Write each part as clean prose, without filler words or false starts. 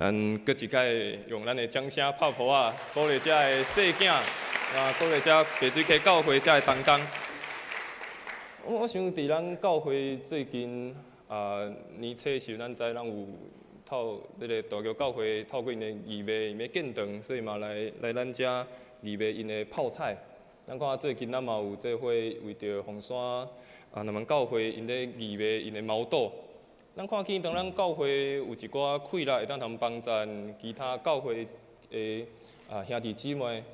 咱閣一擺用咱的掌聲拍噗仔，鼓勵遮的細囝，啊，鼓勵遮白水溪教會遮的同工。我想佇咱教會最近啊年初時，咱知咱有透這个大橋教會透過𪜶的義賣𪜶欲建堂，所以嘛來咱遮義賣𪜶的泡菜。咱看最近咱嘛有做伙為著鳳山啊南門教會𪜶咧義賣𪜶的毛豆。咱看見當咱教會有一寡氣力會當通幫贊其他教會的啊兄弟姊妹，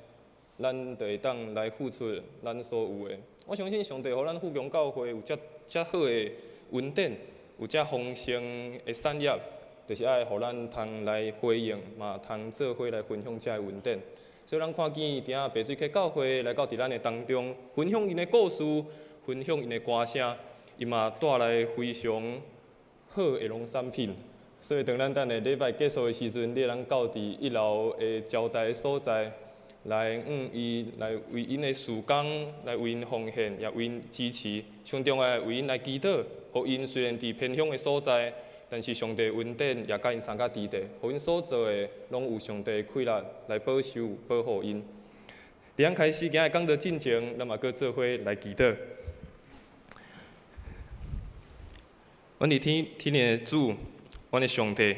咱就會當來付出咱所有的。我相信上帝予咱富強教會有遮遮好的恩典，有遮豐盛的產業，就是愛予咱通來回應，嘛通做伙來分享遮的恩典。所以咱看見佇遐白水溪教會來到佇咱的當中，分享𪜶的故事，分享𪜶的歌聲，伊嘛帶來非常好的農產品，所以當咱等下禮拜結束的時陣，你會當到佇一樓的招待所在，來向伊來為𪜶的事工來為𪜶奉獻，也為𪜶支持。上重要為𪜶來祈禱，予𪜶雖然佇偏鄉的所在，但是上帝恩典也佮𪜶相佮佇咧，予𪜶所做的攏有上帝的氣力來保守保護𪜶。佇咱開始今日講道進前，咱嘛閣做伙來祈禱。阮佇天天的主，阮的上帝，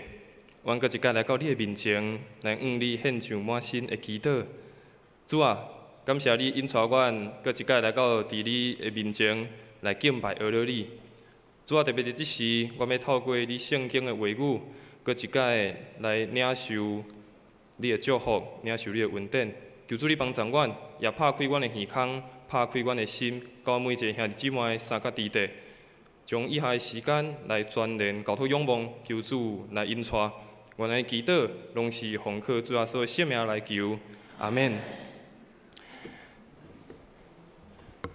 阮閣一擺來到你的面前，來向你獻上滿心的祈禱。主啊，感謝你引帶阮閣一擺來到佇你的面前來敬拜阿羅你。主啊，特別佇這時，阮欲透過你聖經的話語，閣一擺來領受你的祝福，領受你的恩典。求主你幫助阮，也拍開阮的耳孔，拍開阮的心，佮每一个兄弟姊妹相佮佇咧。將以下的時間來全然交託仰望，求主來引帶。阮的祈禱攏是奉靠主耶穌的聖名來求，阿們。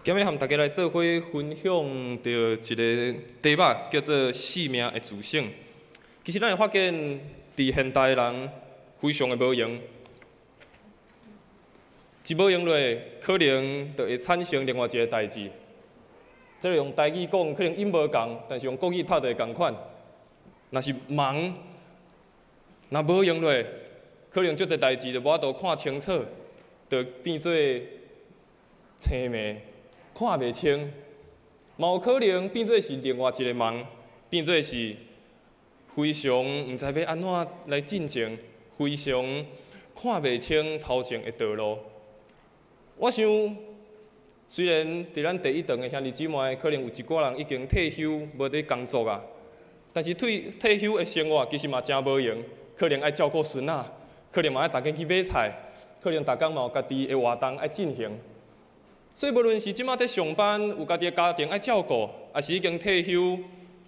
今日和大家來做伙分享著一个題目，叫做生命的自省。其實咱會發現，佇現代人非常的無閒，一無閒落，可能就會產生另外一个代誌。這个用台語講可能音無仝，但是用國語讀就會仝款。若是忙，若無閒落，可能足濟代誌就無法度看清楚，就變做青盲，看袂清。嘛有可能變做是另外一个忙，變做是非常毋知欲按怎來進前，非常看袂清頭前的道路。我想，雖然佇咱第一堂的兄弟姊妹，可能有一寡人已經退休，無佇工作啊，但是退休的生活其實嘛誠無閒，可能愛照顧孫仔，可能嘛愛逐工去買菜，可能逐工嘛有家己的活動愛進行。所以無論是這馬佇上班，有家己的家庭愛照顧，抑是已經退休，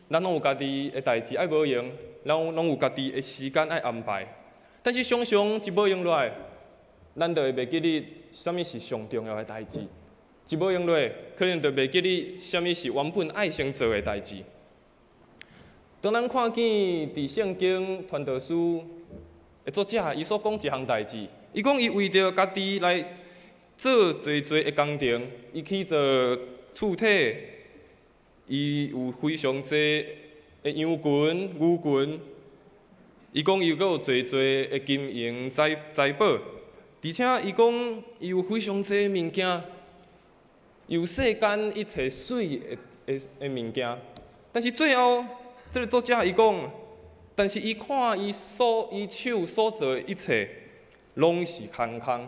咱攏有家己的代誌愛無閒，咱攏有家己的時間愛安排。但是常常一無閒落來，咱就會袂記得啥物是上重要的代誌。一無閒落，可能就袂記得啥物是原本愛先做的代誌。當咱看見佇聖經傳道書的作者，伊所講一項代誌，伊講伊為著家己來做濟濟的工程，伊去做厝體，伊有非常濟的羊群、牛群，伊講伊閣有濟濟的金銀財寶，而且伊講伊有非常濟物件。有世間一切媠的物件，但是最後，這个作者伊講，但是伊看伊手所做的一切，攏是空空。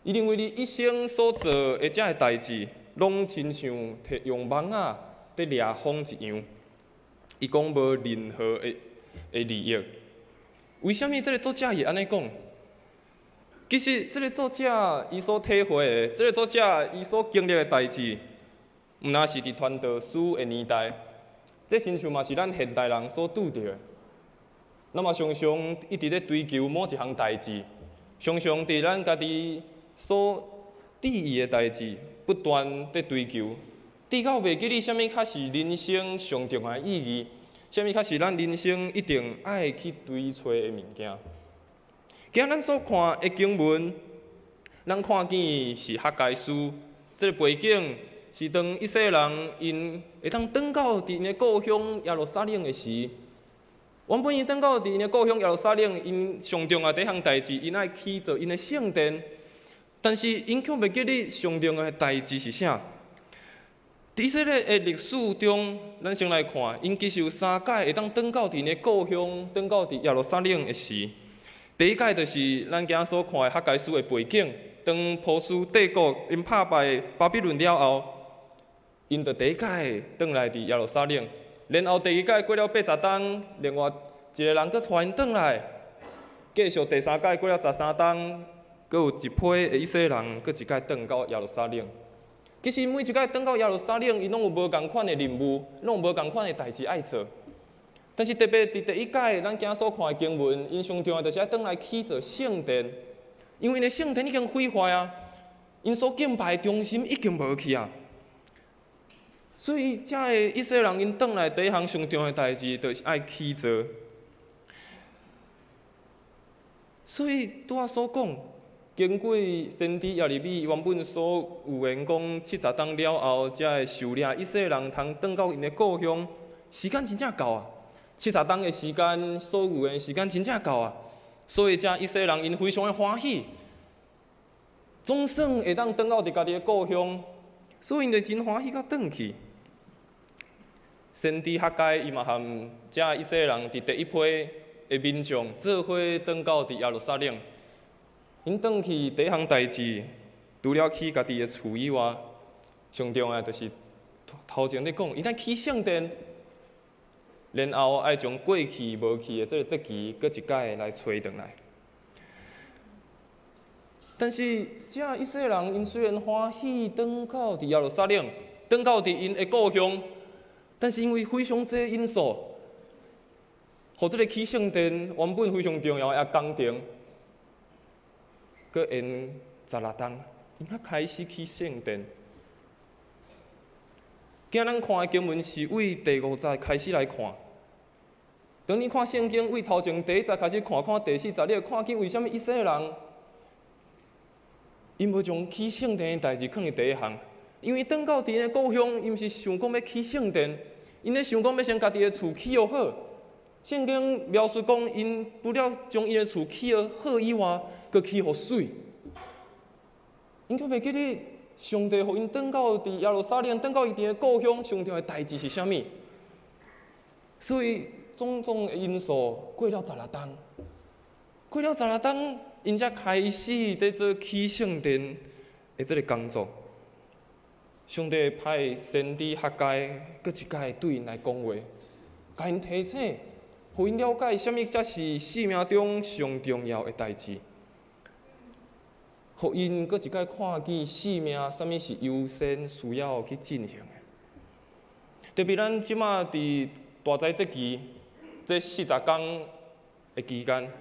伊認為伊一生所做的這个代誌，攏親像提用網仔佇掠風一樣。伊講無任何的利益。為啥物這个作者會按呢講？其實，這个作者伊所體會的，這个作者伊所經歷的代誌，毋但是佇傳道書的年代，這親像嘛是咱現代人所拄著的。咱嘛常常一直咧追求某一項代誌，常常佇咱家己所注意的代誌，不斷佇追求，直到袂記得啥物較是人生上重要的意義，啥物較是咱人生一定愛去追揣的物件。今仔咱所看的經文，咱看見是哈該書，這个背景是當以色列人𪜶會當轉到𪜶的故鄉耶路撒冷的時，原本𪜶轉到佇𪜶的故鄉耶路撒冷，𪜶上重要第一項代誌，𪜶愛起造𪜶的聖殿。但是𪜶卻袂記得上重要的代誌是啥。佇以色列的歷史中，咱先來看，𪜶其實有三擺會當轉到佇𪜶的故鄉，轉到佇耶路撒冷的時。第一擺就是咱今仔所看的哈該書的背景，當波斯帝國𪜶拍敗巴比倫了後，𪜶就第一擺轉來佇耶路撒冷。然後第二擺過了80冬，另外一个人閣帶𪜶轉來，繼續第三擺過了13冬，閣有一批的以色列人閣一擺轉到耶路撒冷。其實每一擺轉到耶路撒冷，𪜶攏有無仝款的任務，攏有無仝款的代誌愛做。但是特別佇第一擺，咱今仔所看的經文，𪜶上重要就是愛轉來起造聖殿，因為𪜶的聖殿已經毀壞啊，𪜶所敬拜的中心已經無去啊。所以，遮个以色列人𪜶轉來第一項上重要的代誌，就是愛起造。所以拄仔所講，經過先知耶利米原本所預言講70冬了後，才會受領以色列人通轉到𪜶的故鄉，時間真正夠啊！70冬的時間，所預言的時間真正夠啊！所以，遮以色列人𪜶非常的歡喜，總算會當轉到佇家己的故鄉，所以𪜶就真歡喜佮轉去。先知哈該伊嘛和遮以色列人佇第一批的民眾做伙轉到佇耶路撒冷。𪜶轉去第一項代誌，除了起家己的厝以外，上重要就是頭前咧講，𪜶愛起聖殿，然後愛將過去無去的這个節期，閣一擺來揣轉來。但是，遮以色列人𪜶雖然歡喜轉到佇耶路撒冷，轉到佇𪜶的故鄉。但是因為非常濟因素，予這个起聖殿原本非常重要的工程，閣延16冬，𪜶才開始起聖殿。今仔咱看的經文是對第五節開始來看。當你看聖經對頭前第一節開始看，看第四節，你會看見為啥物以色列人，𪜶無將起聖殿的代誌囥佇第一項。因為轉到佇𪜶的故鄉，𪜶毋是想講欲起聖殿，𪜶咧想講欲先家己的厝起予好。聖經描述講，𪜶除了將𪜶的厝起予好以外，閣起予媠。𪜶閣袂記得上帝予𪜶轉到佇耶路撒冷，轉到伊的故鄉，上重要的代誌是啥物？所以種種的因素過了十六冬，過了十六冬，𪜶才開始佇做起聖殿的這个工作。上帝派先知哈該，閣一擺對𪜶來講話，共𪜶提醒，予𪜶了解啥物才是生命中上重要的代誌，予𪜶閣一擺看見生命啥物是優先需要去進行的。特別咱這馬佇大齋節期這40工的期間，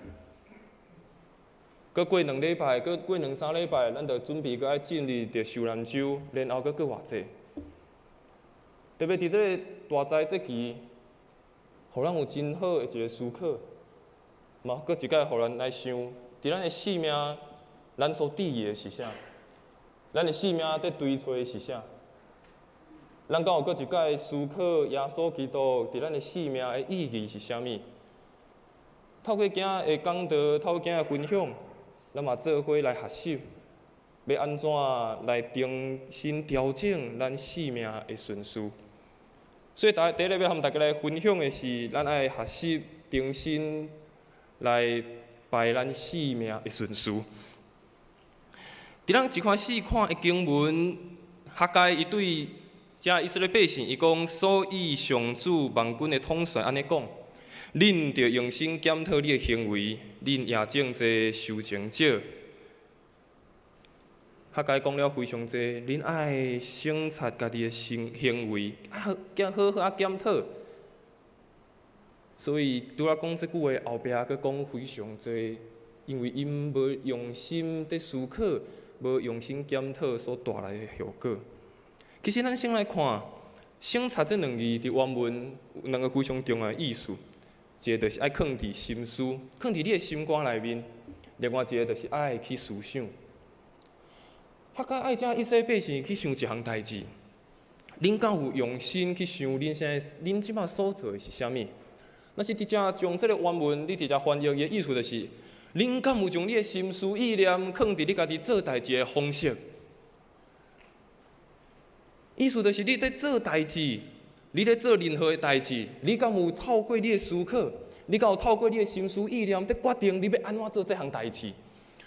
閣過2禮拜，閣過兩三禮拜，咱就準備閣愛進入著受難週，然後閣過活節。特別佇這个大齋節期，予咱有真好的一个思考，嘛閣一擺予咱來想，佇咱的生命，咱所致意的是啥？咱的生命佇追揣的是啥？咱敢有閣一擺思考耶穌基督佇咱的生命的意義是啥物？透過今仔的講道，透過今仔的分享，咱嘛做伙來學習，欲按怎來重新調整咱生命的順序。所以，第一个欲和大家來分享的是，咱愛學習重新來排咱生命的順序。佇咱一開始看的經文，哈該伊對遮以色列百姓，伊講：所以上主萬軍的統帥按呢講，恁著用心檢討你的行為，恁也種這收成者。哈該講了非常濟，恁愛省察家己的行為，啊，好好啊檢討。所以拄仔講這句話後壁閣講非常濟，因為𪜶無用心佇思考，無用心檢討所帶來的後果。其實咱先來看“省察”這兩字佇原文有兩个非常重要的意思，一个就是愛囥佇心思，囥佇你的心肝內面；另外一个就是愛去思想。哈該愛遮以色列百姓去想一項代誌，恁敢有用心去想恁現在、恁這馬所做的是啥物？若是直接將這個原文，你直接翻譯，伊的意思就是：恁敢有將你的心思意念囥佇你家己做代誌的方式？意思就是你佇做代誌，你佇做任何的代誌，你敢有透過你的思考，你敢有透過你的心思意念，佇決定你欲按怎做這項代誌？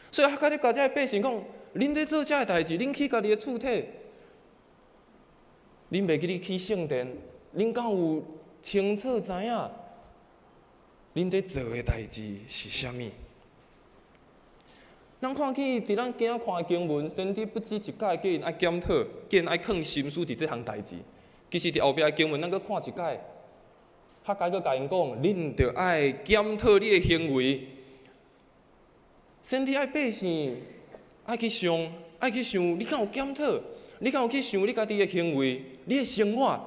所以，哈該咧共這个百姓講，恁佇做這个代誌，恁起家己的厝體，恁袂記得起聖殿，恁敢有清楚知影？恁佇做的代誌是啥物？咱看見佇咱今仔看的經文，先知不止一擺叫𪜶愛檢討，叫𪜶愛囥心思佇這項代誌。其實佇後壁的經文，咱閣看一擺，哈該閣共𪜶講，恁著愛檢討你的行為。先知愛百姓愛去想，愛去想，你敢有檢討？你敢有去想你家己的行為、你的生活？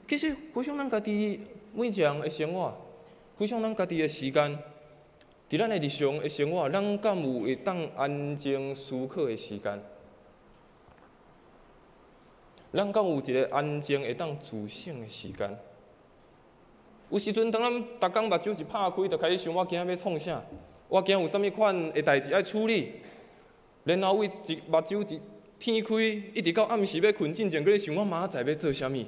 其實回想咱家己每一個人的生活，回想咱家己的時間。佇咱的日常的生活，咱敢有會當安靜思考的時間？咱敢有一个安靜會當自省的時間？有時陣當咱逐工目睭一拍開，就開始想我今仔欲創啥？我今仔有啥物款的代誌愛處理？然後為一目睭一天開，一直到暗時欲睏進前，閣咧想我明仔載欲做啥物？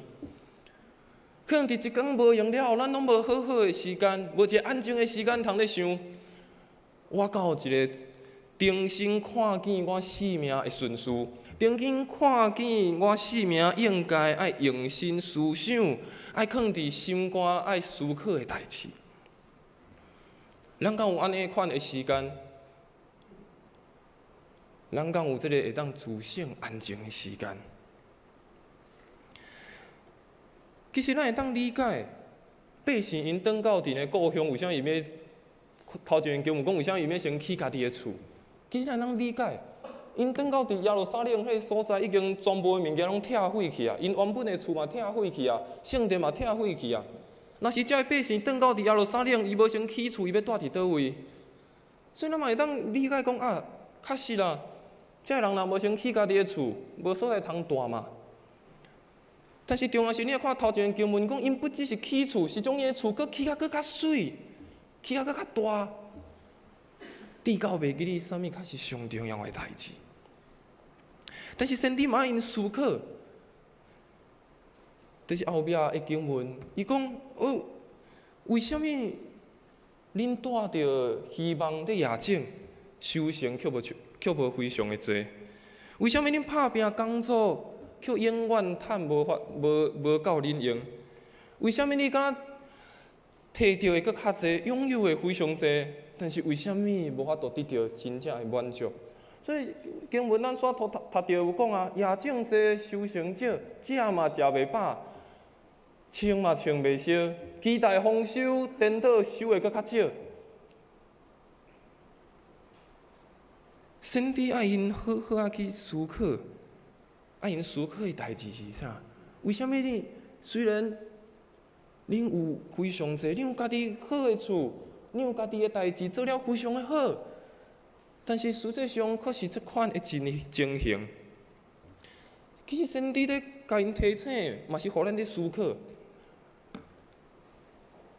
可能佇一工無閒了後，咱攏無好好的時間，無一个安靜的時間通咧想。我敢有一个重新看見我生命的順序，重新看見我生命應該愛用心思想，愛囥佇心肝愛思考的代誌。咱敢有按呢款的時間？咱敢有這個會當自省安靜的時間？其實咱會當理解，百姓𪜶轉到𪜶的故鄉，為啥伊欲？頭前經文講，為啥伊欲先起家己的厝？其實咱通理解，𪜶轉到佇耶路撒冷彼个所在，已經全部的物件攏拆毀去啊！𪜶原本的厝嘛拆毀去啊，聖殿嘛拆毀去啊。若是這个百姓轉到佇耶路撒冷，伊無先起厝，伊欲住佇佗位？所以咱嘛會當理解講啊，確實啦，這个人若無先起家己的厝，無所在通住嘛。但是重要是，你若看頭前經文講，𪜶不只是起厝，是將𪜶的厝閣起較閣較媠。起較閣較大，直到袂記得啥物較是上重要的代誌。但是先知嘛愛𪜶思考，就是後壁的經文，伊講哦，為啥物恁帶著希望佇野種，收成卻無卻無非常的濟？為啥物恁拍拚工作，卻永遠趁無法無無夠恁用？為啥物你敢若提著的閣較濟，擁有的非常濟，但是為啥物無法度得著真正的滿足？所以經文咱煞讀讀著有講啊，野種濟，收成少，食嘛食袂飽，穿嘛穿袂燒，期待豐收，顛倒收的閣較少。先知愛𪜶好好仔去思考，愛𪜶思考的代誌是啥？為啥物你雖然恁有非常濟，恁有家己好的厝，恁有家己的代誌做了非常的好，但是實際上卻是這款的情情形。其實先知咧共𪜶提醒，嘛是予咱咧思考。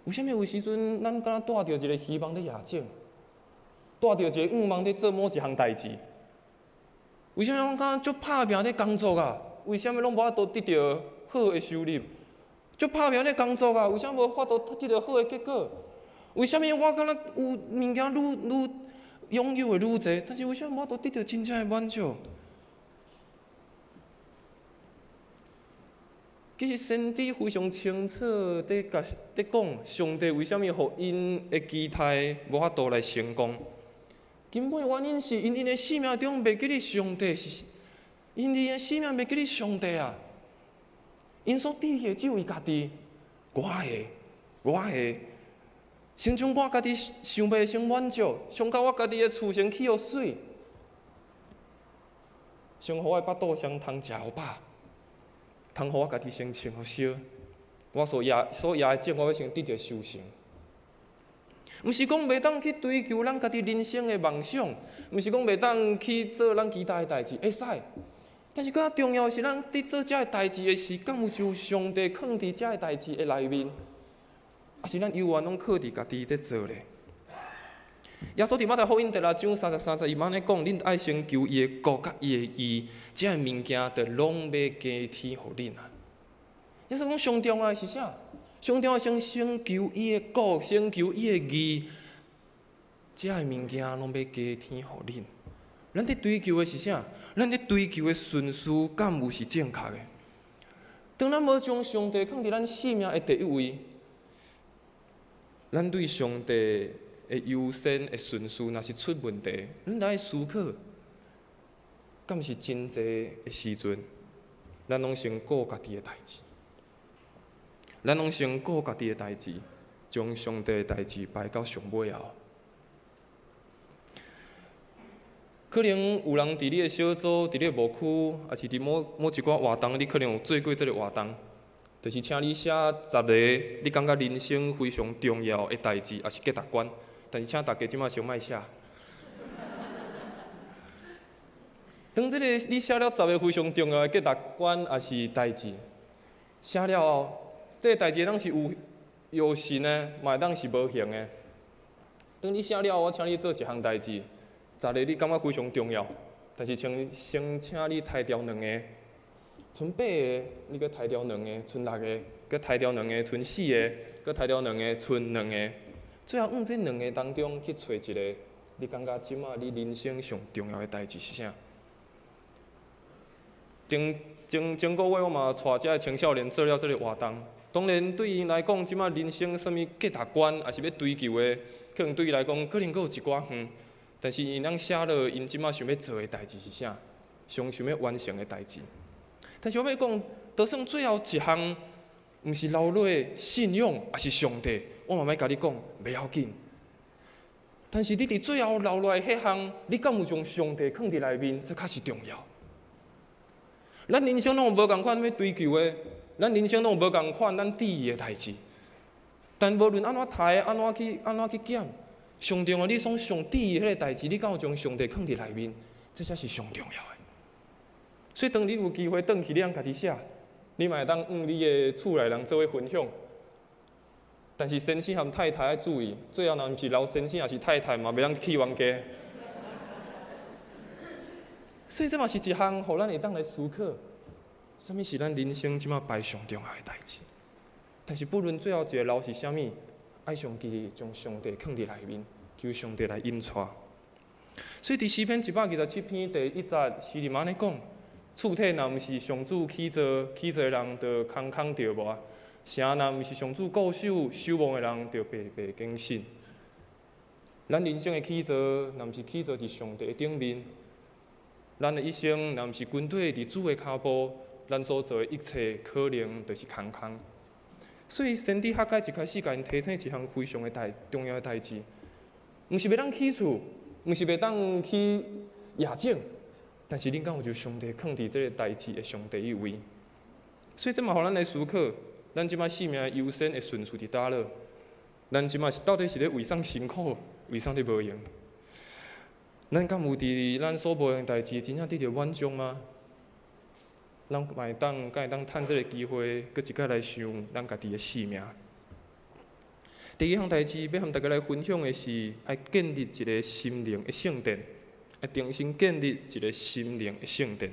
為啥物有時陣咱敢若帶著一个希望咧野種，帶著一个願望咧做某一項代誌？為啥物咱敢若足拍拚咧工作啊？為啥物攏無法度得著好的收入？足拍拚咧工作啊，為啥無法度得著好的結果？為啥物我敢若有物件愈愈擁有的愈濟，但是為啥無法度得著真正的滿足？其實先知非常清楚佇共佇講，上帝為啥物予𪜶的期待無法度來成功？根本原因是𪜶𪜶的生命中袂記得上帝是，𪜶𪜶的生命袂記得上帝啊！𪜶所佇的只有伊家己，我的，我的，先將我家己想欲先滿足，先共我家己的厝先起予媠，先予我的腹肚先通食予飽，通予我家己先穿予燒，我所野所野的種，我欲先得著收成。毋是講袂當去追求咱家己人生的夢想，毋是講袂當去做咱期待的代誌，會使。但是閣較重要的是，咱佇做這个代誌的時，敢有將上帝囥佇這个代誌的內面？抑是咱猶原攏靠佇家己咧做咧？耶穌佇馬太福音第六章三十三節，伊嘛按呢講：恁愛先求伊的國佮伊的義，這个物件就攏欲加添予恁啊！耶穌講上重要的是啥？上重要先求伊的國，先求伊的義，這个物件攏欲加添予恁。咱佇追求的是啥？咱佇追求的順序敢有是正確的？當咱無將上帝放佇咱生命的第一位，咱對上帝的優先的順序若是出問題，咱著愛思考，敢是真濟的時陣，咱攏先顧家己的代誌，咱攏先顧家己的代誌，將上帝的代誌排到上尾後。可能有人佇你的小組、佇你的牧區，抑是佇某某一寡活動，你可能有做過這个活動，就是請你寫十个你感覺人生非常重要的代誌，抑是價值觀。但是請大家這馬先莫寫。當這个你寫了十个非常重要的價值觀，抑是代誌，寫了後，這个代誌攏是有有形的，嘛會當是無形的。當你寫了後，我請你做一項代誌。十个你感覺非常重要，但是請先請你刣掉兩个，賰八个，你閣刣掉兩个，賰六个，閣刣掉兩个，賰四个，閣刣掉兩个，賰兩个，最後往這兩个當中去揣一个，你感覺這馬你人生上重要的代誌是啥？前前前個月我嘛帶遮个青少年做了這个活動，當然對𪜶來講，這馬人生啥物價值觀，抑是欲追求的，可能對伊來講，可能閣有一寡遠。但是𪜶通寫落，𪜶這馬想欲做的代誌是啥？上想欲完成的代誌。但是我欲講，就算最後一項，毋是留落信仰，抑是上帝，我嘛欲共你講，袂要緊。但是你佇最後留落來彼項，你敢有將上帝囥佇內面？這較是重要。咱人生攏有無仝款欲追求的，咱人生攏有無仝款咱佇意的代誌。但無論按怎刣，按怎去，按怎去減。上重要，你所上佇意彼个代誌，你敢有將上帝囥佇內面？這才是上重要的。所以，當你有機會轉去，你通家己寫，你嘛會當向你的厝內人做伙分享。但是先生和太太愛注意，最後若毋是留先生，抑是太太嘛，袂當去冤家。所以，這嘛是一項，予咱會當來思考，啥物是咱人生這馬排上重要的代誌。但是，不論最後一个留是啥物，愛上記得將上帝囥佇內面，求上帝來引帶。所以佇詩篇127篇第一節，詩人按呢講：厝體若毋是上主起造，起造的人就空空著無啊；城若毋是上主固守，守望的人就白白警醒。咱人生的起造，若毋是起造佇上帝的頂面，咱的一生若毋是跟綴佇主的跤步，咱所做的一切可能就是空空。所以，先知哈該一開始共𪜶提醒一項非常的代重要的代誌，毋是袂當起厝，毋是袂當去夜景，但是恁敢有將上帝囥佇這个代誌的上第一位？所以這嘛予咱來思考，咱這馬生命優先的順序佇佗落？咱這馬是到底是咧為啥辛苦，為啥咧無閒？咱敢有佇咱所無閒的代誌真正得著滿足嗎？咱嘛會當，敢會當趁這个機會，閣一擺來想咱家己的生命。第二項代誌，欲和大家來分享的是，愛建立一个心靈的聖殿，愛重新建立一个心靈的聖殿。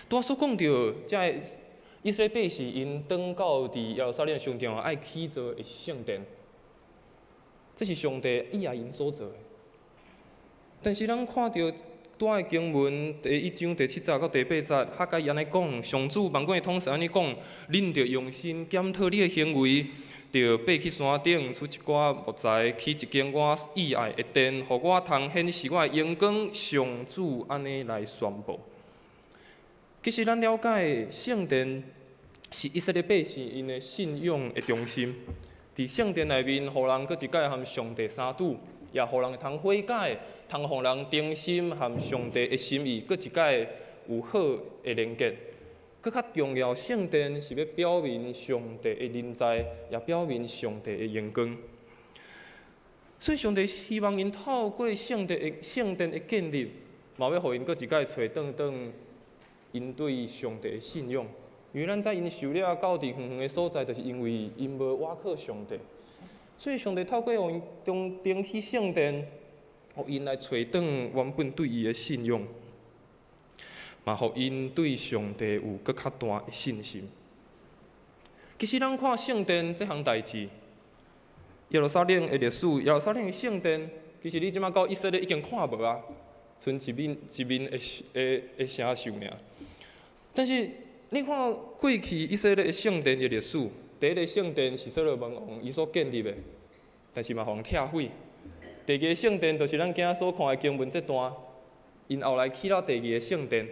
拄仔所講著，這个以色列百姓𪜶轉到佇耶路撒冷上重要愛起造的聖殿，這是上帝意愛𪜶所做的。但是咱看著拄仔的經文第一章第七節到第八節，哈該按呢講，上主萬軍的統帥按呢講，恁著用心檢討你的行為，著爬去山頂，取一寡木材，起一間我意愛的殿，予我通顯示我的榮光。上主按呢來宣布。其實咱了解聖殿是以色列百姓𪜶的信仰的中心，佇聖殿內面，予人閣一擺和上帝相拄。也予人會通悔改，通予人重新和上帝的心意，閣一擺有好的連結。閣較重要，聖殿是欲表明上帝的臨在，也表明上帝的榮光。所以，上帝希望𪜶透過聖殿的建立，嘛欲予𪜶閣一擺揣轉轉𪜶對上帝的信仰。因為咱知𪜶受掠到佇遠遠的所在，就是因為𪜶無倚靠上帝。所以上帝透過予𪜶重重起聖殿，予𪜶來揣轉原本對伊的信仰，嘛予𪜶對上帝有閣較大的信心。其實咱看聖殿這項代誌，耶路撒冷的歷史，耶路撒冷的聖殿，其實你這馬到以色列已經看無啊，賰一面一面的的的城牆爾。但是你看過去以色列的聖殿的歷史，第一个聖殿是所羅門王伊所建立的，但是嘛予人拆毀。第二个聖殿就是咱今仔所看的經文這段，𪜶後來起了第二个聖殿。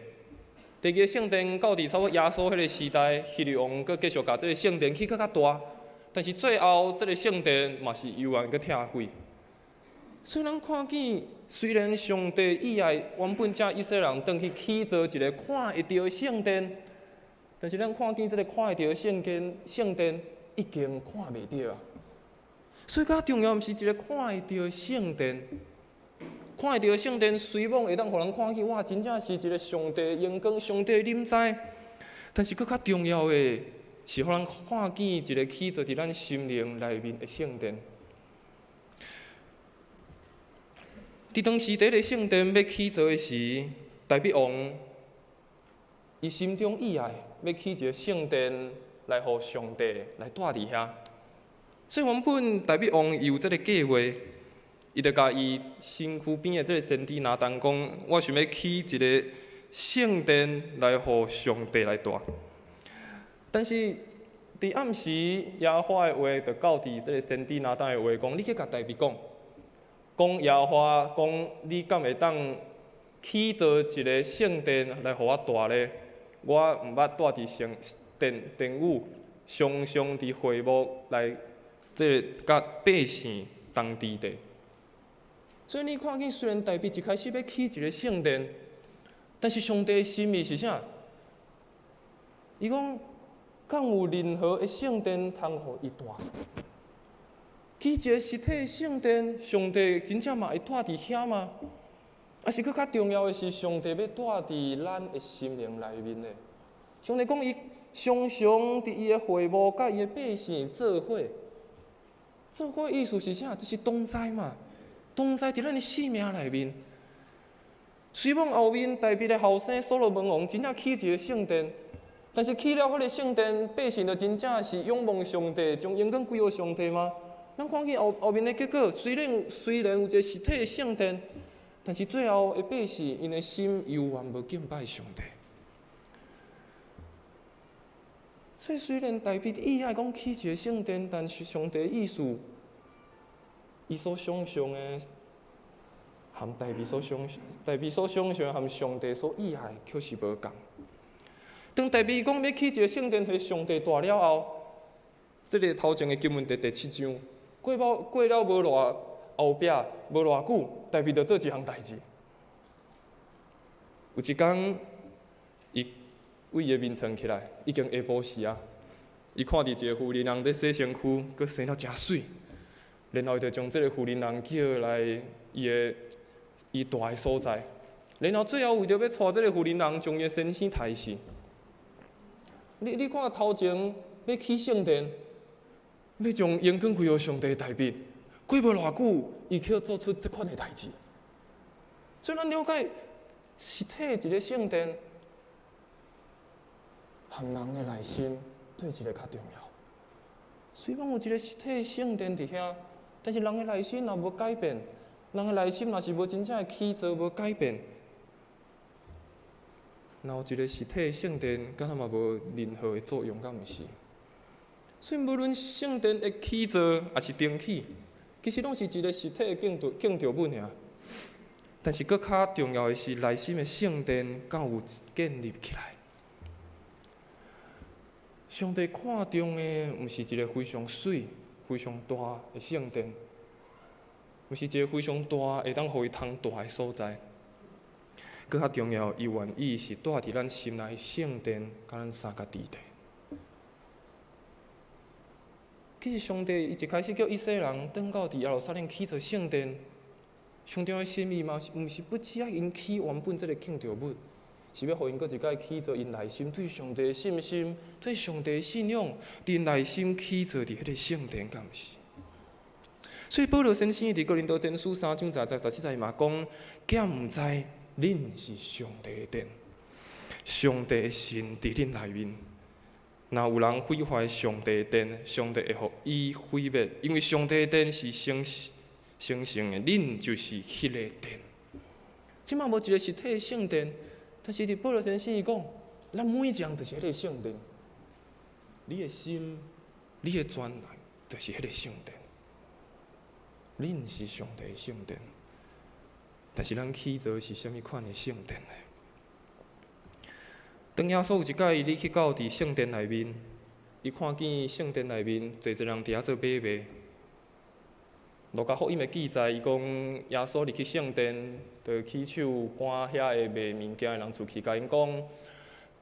第二个聖殿到佇差不多耶穌彼个時代，希律王閣繼續共這个聖殿起閣較大，但是最後這个聖殿嘛是猶原閣拆毀。所以咱看見，雖然上帝意愛原本這以色列人轉去起造一个看會著的聖殿，但是咱看見這个看會著的聖殿，聖殿已經看袂著啊。所以較重要毋是一个看會著的聖殿，看會著的聖殿雖罔會當予人看見，哇，真正是一个上帝榮光、上帝臨在。但是閣較重要的是，予咱看見一个起造佇咱心靈內面的聖殿。佇當時第一个聖殿欲起造的時，大衛王伊心中意愛欲起一个聖殿來予上帝來蹛佇遐。所以原本大衛王伊有這个計畫，伊就共伊身軀邊的這个先知拿單講：我想欲起一个聖殿來予上帝來蹛。但是佇暗時，耶和華的話就到佇這个先知拿單的話講：你去共大衛講，講耶和華講，你敢會當起造一个聖殿來予我蹛咧？我毋捌蹛佇聖殿殿宇，常常佇會幕來這个佮百姓同佇的。所以你看見，雖然大衛一開始欲起一个聖殿，但是上帝的心意是啥？伊講，敢有任何的聖殿通予伊蹛？起一个實體的聖殿，上帝真正嘛會蹛佇遐嗎？抑是閣較重要的是，上帝欲蹛佇咱的心靈內面的。上帝講，伊常常佇伊的會幕佮伊的百姓做伙。做伙意思是啥？就是同在嘛，同在佇咱的生命內面。雖罔後面大衛的後生所羅門王真正起一个聖殿，但是起了彼个聖殿，百姓就真正是仰望上帝，將榮光歸予上帝嗎？咱看見後後面的結果，雖然有一个實體的聖殿，但是最後的百姓𪜶的心猶原無敬拜上帝。所以雖然大衛意愛講起一个聖殿，但是上帝意思，伊所想象的，和大衛所想象和上帝所意愛，卻是無仝。當大衛講欲起一个聖殿予上帝蹛了後，這个頭前的經文佇第七章，過了無偌後壁無偌久，大衛就做一項代誌。有一工，伊為伊的眠床起來，已經下晡時啊。伊看著一个婦人佇洗身軀，閣生了誠媠，然後伊就將這个婦人叫來伊的伊蹛的所在，然後最後為著欲帶這个婦人，將伊的先生刣死。你看頭前欲起聖殿，欲將榮光歸予上帝大衛，過無偌久，伊卻做出這款的代誌。所以咱了解實體一个聖殿，和人的內心佗一个較重要。雖罔有一个實體聖殿佇遐，但是人的內心若無改變，人的內心若是無真正的起造、無改變，若有一个實體聖殿，敢若嘛無任何的作用，敢毋是？所以無論聖殿的起造抑是重起，其實攏是一个實體的建築物爾。但是閣較重要的是，內心的聖殿敢有建立起來。上帝看重的，毋是一个非常媠、非常大的聖殿，毋是一个非常大會當予伊通蹛的所在。閣較重要，伊願意是蹛佇咱心內聖殿，佮咱相佮佇的。其實上帝伊一開始叫以色列人轉到佇耶路撒冷起造聖殿，上帝的心意嘛，毋是不只愛𪜶起原本這个建築物，是欲予𪜶閣一擺起造𪜶內心對上帝的信心、對上帝的信仰，佇內心起造佇彼个聖殿，敢毋是？所以保羅先生佇哥林多前書3章10節17節嘛講，敢毋知恁是上帝的殿，上帝的神佇恁內面。若有人毀壞上帝的殿，上帝會予伊毀滅，因為上帝的殿是神聖的，恁就是彼个殿。這馬無一个實體的聖殿，但是佇保羅先生伊講，咱每一人就是彼个聖殿。你的心，你的全人，就是彼个聖殿。恁是上帝的聖殿，但是咱起造是啥物款的聖殿呢？當耶穌有一擺，伊去到佇聖殿內面，伊看見聖殿內面濟濟人佇遐做買賣。路加福音的記載，伊講耶穌入去聖殿，就起手趕遐个賣物件的人出去，共𪜶講，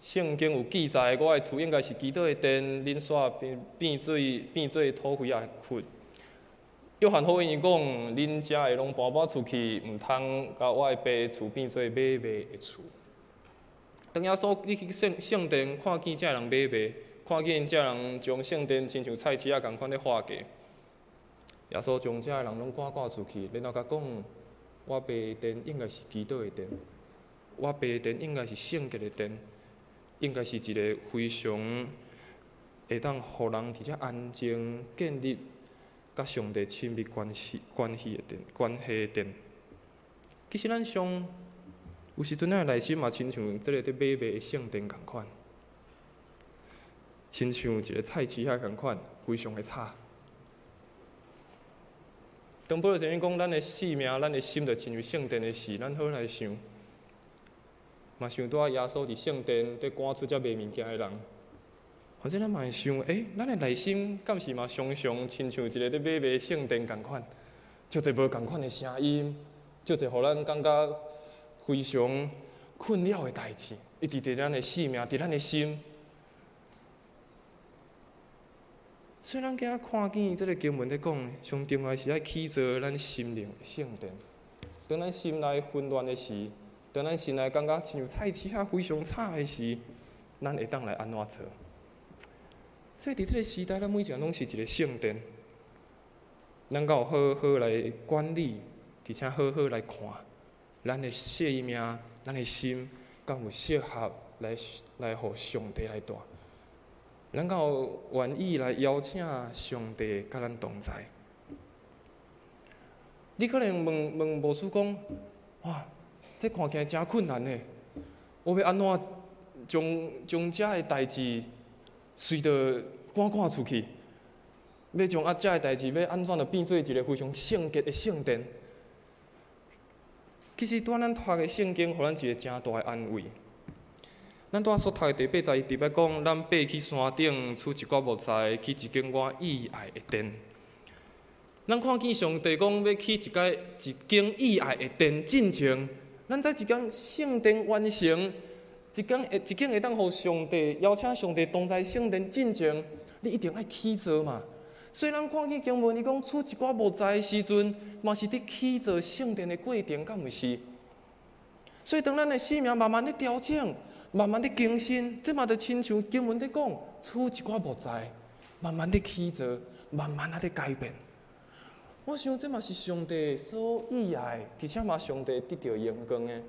聖經有記載，我的厝應該是祈禱的殿，恁煞變做土匪仔的窟。約翰福音伊講，恁遮的攏搬搬出去，毋通共我的爸的厝變做買賣的厝。當耶穌入去聖殿，看見遮人買賣，看見遮人將聖殿親像菜市仔仝款咧劃價，耶穌將遮人攏趕趕出去，然後共講：我爸的殿應該是祈禱的殿，我爸的殿應該是聖潔的殿，應該是一个非常會當予人佇遮安靜建立佮上帝親密關係的殿，關係的殿。其實咱上有時陣，咱的內心嘛親像這个佇買賣的聖殿仝款，親像一个菜市仔仝款，非常的吵。當保羅先生講，咱的性命、咱的心，就親像聖殿的時，咱好來想，嘛想拄仔耶穌佇聖殿佇趕出遮賣物件的人，或者咱嘛會想，咱的內心敢是嘛常常親像一个佇買賣聖殿仝款，足濟無仝款的聲音，足濟予咱感覺非常困擾的代誌，一直佇咱的性命，佇咱的心。所以咱今仔看見這个經文咧講，上重要是愛起造咱心靈的聖殿。當咱心內混亂的時，當咱心內感覺親像菜市仔非常吵的時，咱會當來按怎做？所以佇這个時代，咱每一个人攏是一个聖殿，咱敢有好好來管理，而且好好來看，咱的生命、咱的心，敢有適合來予上帝來住？咱敢有願意來邀請上帝佮咱同在？你可能問問牧師講：哇，這看起來誠困難呢！我欲按怎將遮的代誌隨著趕趕出去？欲將啊遮的代誌欲按怎就變做一个非常聖潔的聖殿？其實拄仔咱讀的聖經，予咱一个誠大的安慰。咱拄仔所讀的第81節咧講，咱爬去山頂，取一寡木材，起一間我意愛的殿。咱看見上帝講欲起一間意愛的殿進前，咱知一間聖殿完成，一間會當予上帝邀請上帝同在聖殿進前，你一定愛起造嘛。所以咱看見經文，伊講取一寡木材的時陣，嘛是佇起造聖殿的過程，敢毋是？所以當咱的生命慢慢咧調整，慢慢咧更新，這嘛就親像經文咧講，取一寡木材，慢慢咧起造，慢慢仔咧改變。我想這嘛是上帝所意愛，而且嘛上帝得著榮光的。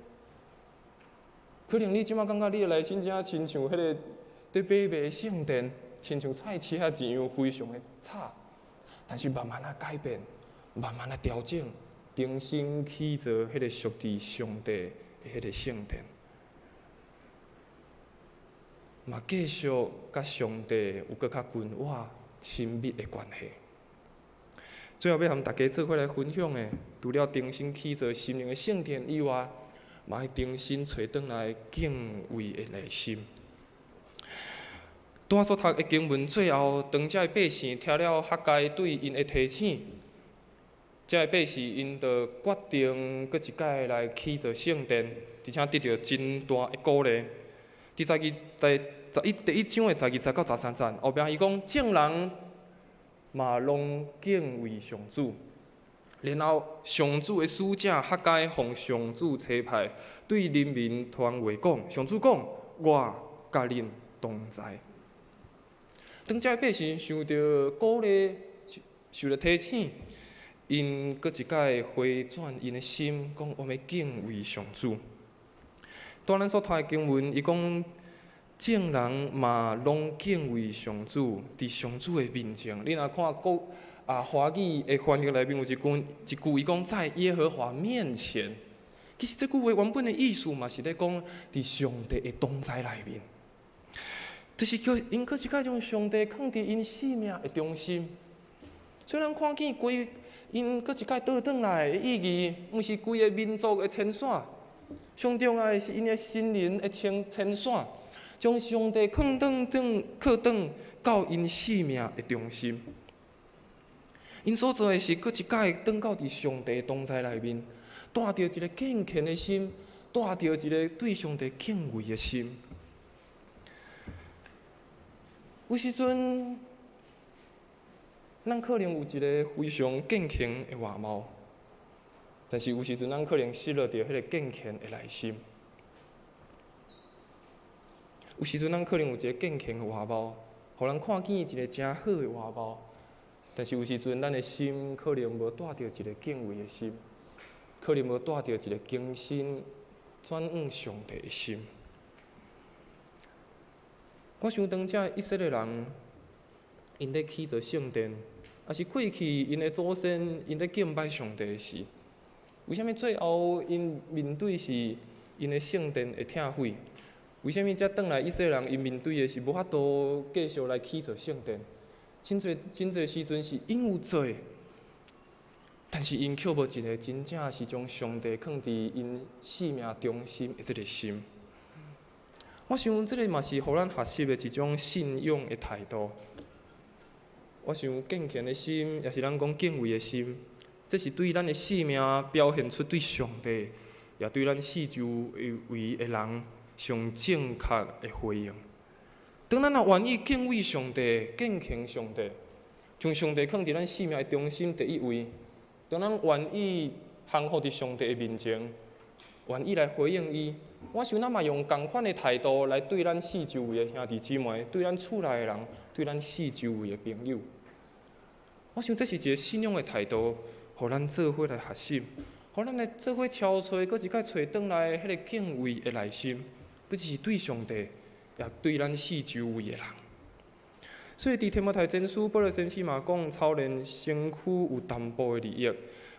可能你這馬感覺你的內心真親像彼个佇買賣的聖殿，親像菜市仔一樣，非常的吵。但是慢慢仔改變，慢慢仔調整，重新起造彼个屬佇上帝的彼个聖殿，嘛繼續佮上帝有閣較近倚親密的關係。最後欲和大家做伙來分享的，除了重新起造心靈的聖殿以外，嘛愛重新揣轉來敬畏的內心。拄仔所讀的經文最後，當遮的百姓聽了哈該對𪜶的提醒，遮的百姓𪜶就決定閣一擺來起造聖殿，而且得著真大的鼓勵。佇十二第十一第一章的12節到13節，後壁伊講眾人嘛攏敬畏上主，然後上主的使者哈該奉上主差派，對人民傳話講：上主講，我佮恁同在。當遮百姓受著鼓勵，受著提醒，𪜶閣一擺回轉𪜶的心，講我欲敬畏上主。拄咱所讀的經文，伊講眾人嘛攏敬畏上主，佇上主的面前。你若看國啊，華語的翻譯內面有一句，伊講在耶和華面前。其實這句話原本的意思嘛是咧講，佇上帝的同在內面，就是叫𪜶閣一擺將上帝放佇𪜶生命的中心。雖然看見規𪜶閣一擺倒轉來的意義，毋是規个民族的遷徙，上重要的是𪜶的心靈的遷徙，將上帝放轉轉靠轉到𪜶生命的中心。𪜶所做的是，閣一擺轉到佇上帝同在內面，帶著一个敬虔的心，帶著一个對上帝敬畏的心。有時陣，咱可能有一个非常敬虔的外貌，但是有時陣咱可能失落著彼个敬虔的內心。有時陣咱可能有一个敬虔的外貌，予人看見一个誠好的外貌。但是有時陣，咱的心可能無帶著一个敬畏的心，可能無帶著一个更新轉向上帝的心。我想當遮以色列人，𪜶咧起造聖殿，抑是過去𪜶的祖先𪜶咧敬拜上帝時，為啥物最後𪜶面對是𪜶的聖殿會拆毀？為啥物才轉來以色列人𪜶面對的是無法度繼續來起造聖殿？真濟真濟時陣是𪜶有做，但是𪜶卻無一个真正是將上帝放佇𪜶生命中心的這个心。我想這个嘛是予咱學習的一種信仰的態度。我想敬虔的心，也是咱講敬畏的心，這是對咱的生命表現出對上帝，也對咱四周圍的人上正確的回應。當咱若願意敬畏上帝、敬虔上帝，將上帝放佇咱生命的中心第一位，當咱願意降服佇上帝的面前，願意來回應伊，我想咱嘛用仝款的態度來對咱四周圍的兄弟姊妹，對咱厝內的人，對咱四周圍的朋友。我想這是一个信仰的態度，予咱做伙來學習，予咱來做伙敲揣，閣一擺揣轉來彼个敬畏的內心，不只是對上帝，也對咱四周圍的人。所以，佇提摩太前書，保羅先生嘛講，操練身軀有淡薄的利益，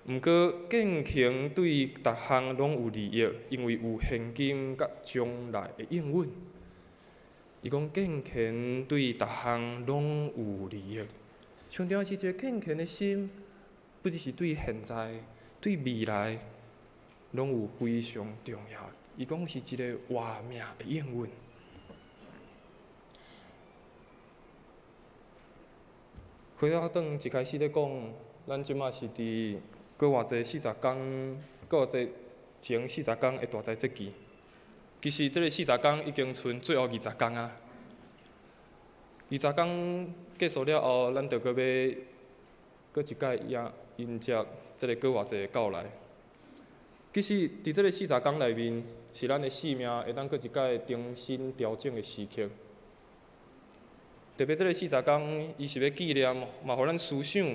毋過敬虔對逐項攏有利益，因為有現今佮將來的應允。伊講敬虔對逐項攏有利益，上重要是一个敬虔的心，不只是對現在、對未來，攏有非常重要。伊講是一个活命的應允。回到轉一開始咧講，咱這馬是佇閣偌濟四十工，閣偌濟前四十工的大齋節期。其實這个四十工已經賰最後二十工啊。二十工結束了後，咱就閣欲閣一擺迎接這个閣偌濟的到來。其實，佇這个四十工內面，是咱的生命會當閣一擺重新調整的時刻。特別這个四十工，伊是欲紀念，嘛予咱思想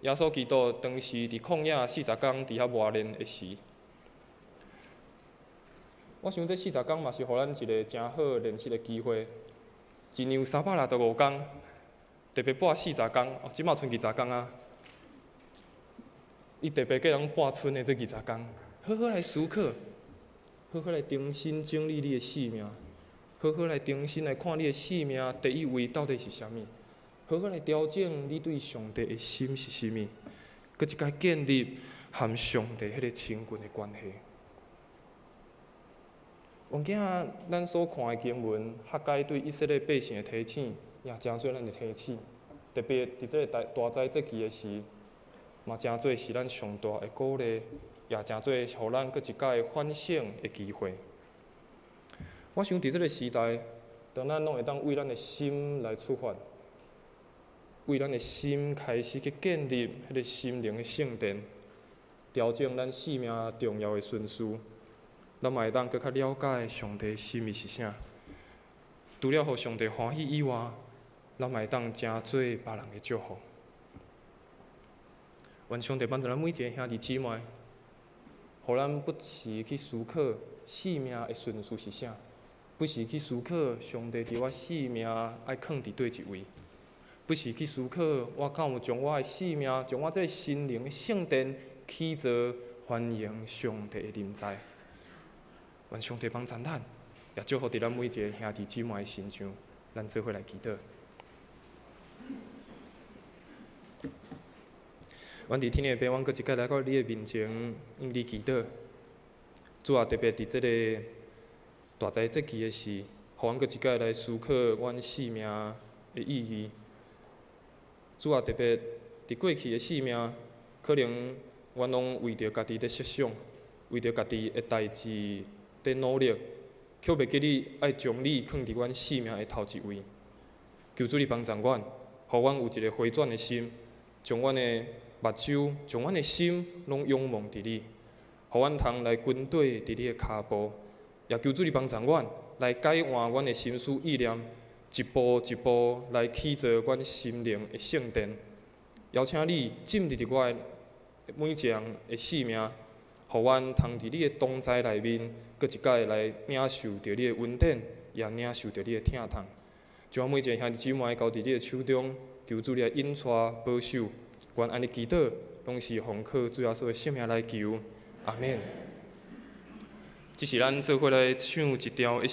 耶穌基督當時佇曠野四十工佇遐磨練的時。我想這四十工嘛是予咱一个誠好練習的機會。一年有365工，特別撥四十工，哦，這馬賰二十工啊。伊特別叫人撥賰的這二十工，好好來思考，好好來重新整理你的生命，好好來重新來看你的生命第一位到底是啥物，好好來調整你對上帝的心是啥物，閣一擺建立和上帝彼个親近的關係。往今仔咱所看的經文，哈該對以色列百姓的提醒，也誠做咱的提醒。特別佇這个大齋節期的時，嘛誠做是咱上大的鼓勵，也誠做予咱閣一擺反省的機會。我想佇這个時代，當咱攏會當為咱的心來出發，為咱的心開始去建立彼个心靈的聖殿，調整咱生命重要的順序，咱嘛會當閣較了解上帝心意是啥。除了予上帝歡喜以外，咱嘛會當成做別人的祝福。願上帝幫助咱每一个兄弟姊妹，予咱不時去思考生命的順序是啥，不時去思考上帝佇我生命愛囥佇佗一位，不時去思考我敢有將我的生命，將我這个心靈的聖殿起做歡迎上帝的臨在。願上帝幫助咱，也祝福佇咱每一个兄弟姊妹的身上，咱做伙來祈禱。阮佇天的父，阮閣一擺來到你的面前，向你祈禱。主啊，特別佇這个大齋節期的時，予阮閣一擺來思考阮生命的意義。主啊，特別佇過去的生命，可能阮攏為著家己佇設想，為著家己的代誌佇努力，卻袂記得愛將你囥佇阮生命的頭一位。求主你幫助阮，予阮有一个回轉的心，將阮的目睭，將阮的心攏仰望佇你，予阮通來跟綴佇你的跤步，也求主你幫助阮來改換阮的心思意念，一步一步來起造阮心靈的聖殿。邀請你進入佇我的每一個人的生命，予阮通佇你的同在內面，閣一擺來領受著你的恩典，也領受著你的疼痛。將每一个兄弟姊妹交佇你的手中，求主你來引帶保守。阮按呢祈禱，攏是奉靠主耶穌的聖名來求，阿們。這是咱做伙來唱一條的聖。